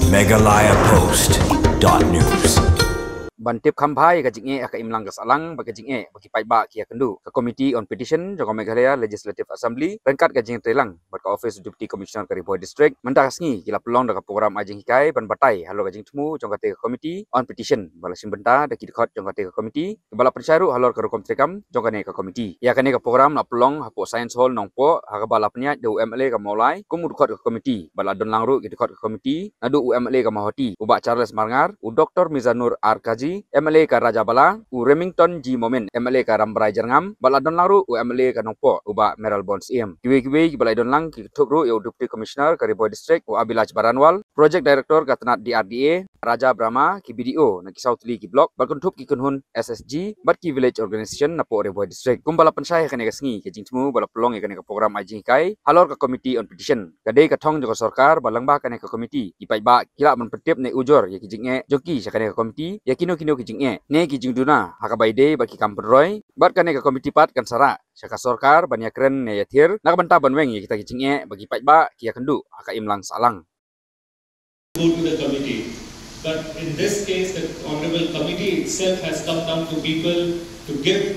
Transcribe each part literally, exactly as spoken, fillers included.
Meghalaya Post dot news. Ban tip kham bha ïa ka jingeh ha ka imlang ka sahlang bad ka jingeh ba ki paidbah ki ïakynduh, ka Committee on Petition jong ka Meghalaya Legislative Assembly ryngkat ka jingïatreilang bad ka Office of Deputy Commissioner ka Ri Bhoi District mynta ka sngi ki la pynlong da ka program ai jinghikai ban batai halor ka jingthmu jong kata ka Committee on Petition ba la shim bynta da ki dkhot jong kata ka committee, ba la pynshai ruh halor ka rukom treikam jong kane ka committee. Ïa kane ka program la pynlong hapoh Science Hall Nongpoh, ha kaba la pynïaid da u M L A ka Mawlai kum u dkhot ka committee, bad la don lang ruh ki dkhot ka committee naduh u M L A ka Mawhati u Bah Charles Marngar, u Doctor Mizanur R Kazi, M L A ka Rajabala, u Remington G Momin, M L A ka Rambrai Jyrngam, bad la don lang ruh u M L A ka Nongpoh u Bah Mayralborn Syiem. Kiwei kiwei kiba la ïadon lang ki kynthup ruh ïa u Deputy Commissioner ka Ri Bhoi District u Abhilash Baranwal, Project Director ka tnat D R D A Raja Brahma, ki B D O na ki saw tylli ki block, bad kynthup ki kynhun S S G bad ki village organization napoh Ri Bhoi District. Kumba la pynshai ha kane ka sngi, ka jingthmu ba la pynlong ïa kane ka program ai jinghikai halor ka Committee on Petition ka dei ka thong jong ka sorkar ba lyngba kane ka committee ki paidbah ki lah ban pyntip ne ujor ïa ki jingeh jong ki sha kane ka committee ïa kino kino ki jingeh ne ki jingduna ha kaba ïadei bad ki kam pynroi, bad kane ka committee pat kan sa rah sha ka sorkar ban ïakren ne ïathir na ka bynta ban weng ïa kita ki jingeh ba ki paidbah ki ïakynduh ha ka imlang sahlang. Go to the committee. But in this case, the Honorable Committee itself has come down to people to give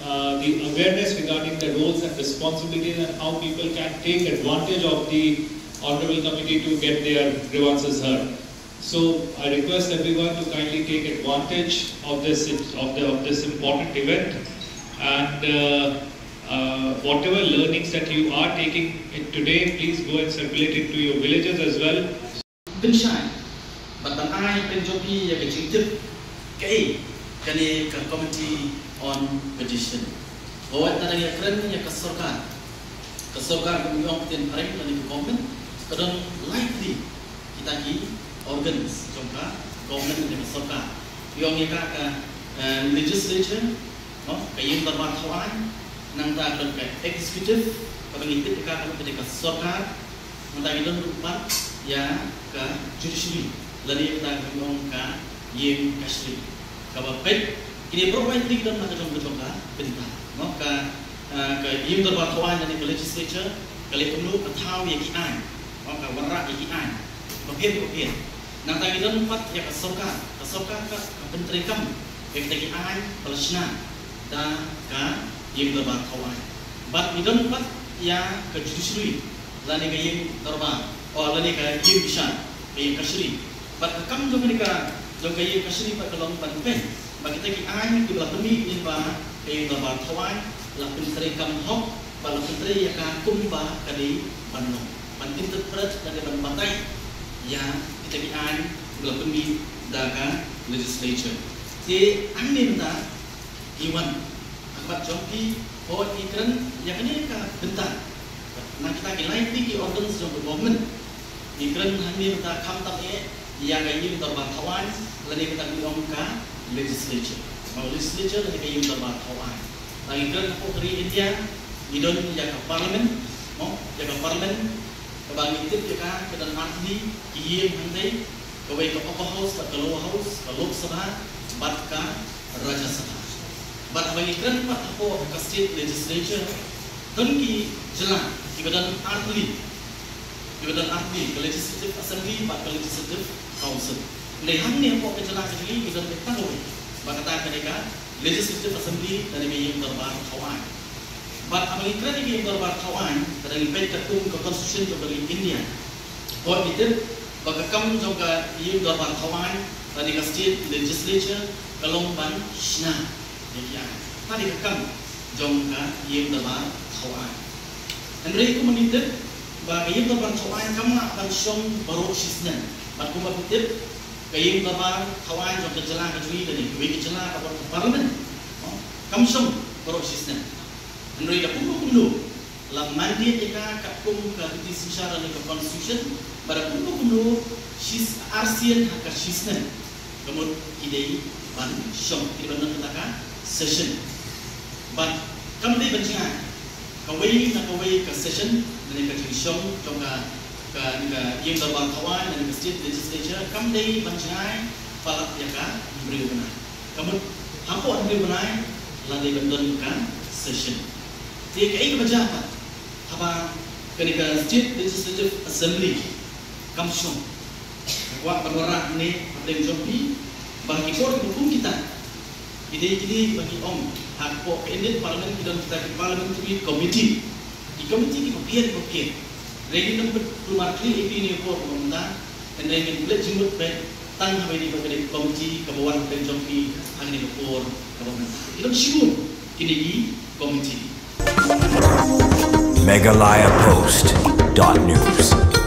uh, the awareness regarding the roles and responsibilities and how people can take advantage of the Honorable Committee to get their grievances heard. So I request everyone to kindly take advantage of this of, the, of this important event, and uh, uh, whatever learnings that you are taking it today, please go and circulate it to your villages as well. Pynshai bad ban ai pynjop ïa ka jingtip kaei kane ka Committee on Petition. Ba wat na dang ïakren ïa ka sorkar, ka sorkar ka ong ktien phareng kane ka government, ka don lai tylli kita ki organs jong ka government ne ka sorkar. Ïong ïa ka ka legislature, no, ka ïing dorbar thaw aiñ, nangta ka don ka executive, kaba ngi tip ïa ka ka don ka sorkar, nangta ngi don ruh pat ïa ka judiciary lane kata ka ong ka ïing kashari. Kaba peit kine baroh lai tylli ki don na ka jong ka jong ka bynta, no, ka ka ïing dorbar thaw aiñ lane ka legislature ka leh kumno ka thaw ïa ki aiñ, ka wanrah ïa ki aiñ bapher bapher. Nangta ngi don pat ïa ka sorkar, ka sorkar ka ka pyntreikam ïa kita ki aiñ ba la shna da ka ïing dorbar thaw aiñ. Bad ngi don pat ïa ka judiciary lane ka ïing dorbar, o lane ka ïing bishar, ka ïing kashari. Bad ka kam jong kane ka jong ka ïing kashari bad ka long ban peit ba kita ki aiñ kiba la pynmih lyngba ka ïing dorbar thaw aiñ la pyntreikam hok bad la pyntrei ïa ka kumba ka dei ban long, ban interpret lane ban batai ïa kita ki aiñ kiba la pynmih da ka legislature. Te hangne mynta ngi wan ha khmat jong phi, hooid ngi kren ïa kane ka bynta na kita ki lai tylli ki organs jong ka government. Ngi kren hangne mynta khamtam eh ïa ka ïing dorbar thaw aiñ lane kata ngi ong ka legislature, ka legislature lane ka ïing dorbar thaw aiñ. Ba ngi kren hapoh ka ri India ngi don ïa ka parliament, mo, ïa ka parliament kaba ngi tip ïa ka ka don artylli ki ïing hangtei, kawei ka upper house bad ka lower house, ka Lok Sabha bad ka Rajya Sabha. Bad haba ngi kren pat hapoh ka state legislature, don ki jylla kiba don artylli, kiba don artylli, ka legislative assembly bad ka legislative council. Hynrei hangne hapoh ka jylla ka jong ngi ngi don kata kawei, ba kata ka dei ka legislative assembly lane ka ïing dorbar thaw aiñ. Bad haba ngi kren ïa ka ïing dorbar thaw aiñ, lada ngi peit katkum ka constitution jong ka ri India, hooid ngi tip ba ka kam jong ka ïing dorbar thaw aiñ lane ka state legislature ka long ban shna ïa ki aiñ. Kata dei ka kam jong ka ïing dorbar thaw aiñ. Hynrei kumba ngi tip ba ka ïing dorbar thaw aiñ kam lah ban shong baroh shisnem. Bad kumba phi tip, ka ïing dorbar thaw aiñ jong ka jylla ka jong ngi lane kawei ka jylla kaba don ka parliament, no, kam shong baroh shisnem. Hynrei da kumno kumno la mandate ïa ka katkum ka riti synshar lane ka constitution, ba da kumno kumno shi, arsien ha ka shisnem ka mut ki dei ban shong, ki dei ban don kata ka session. Bad kam dei ban jngai kawei na kawei ka session lane ka jingshong jong ka, ka, ka ïing dorbar thaw aiñ lane ka state legislature, kam dei ban jngai palat ïa ka hynriew bnai. Ka mut hapoh hynriew bnai la dei ban don ka session. Te kaei kaba jia pat haba kane ka state legislative assembly kam shong? Kwah ban wanrah hangne hapdeng jong phi ba ki por kiba kum kita, ki dei kine ba ki ong, hapoh ka Indian Parliament ki don kita ki parliamentary committee. Ki committee kiba pher kiba pher. Hynrei ngin ym pynkulmar khlieh ïa phi ha kane ka por kaba mynta. Hynrei ngin pynleit jingmut beit tang haba ïadei bad ka dei ka committee kaba wan hapdeng jong phi ha kane ka por kaba mynta. Ki don shibun kine ki committee. Meghalaya Post dot news.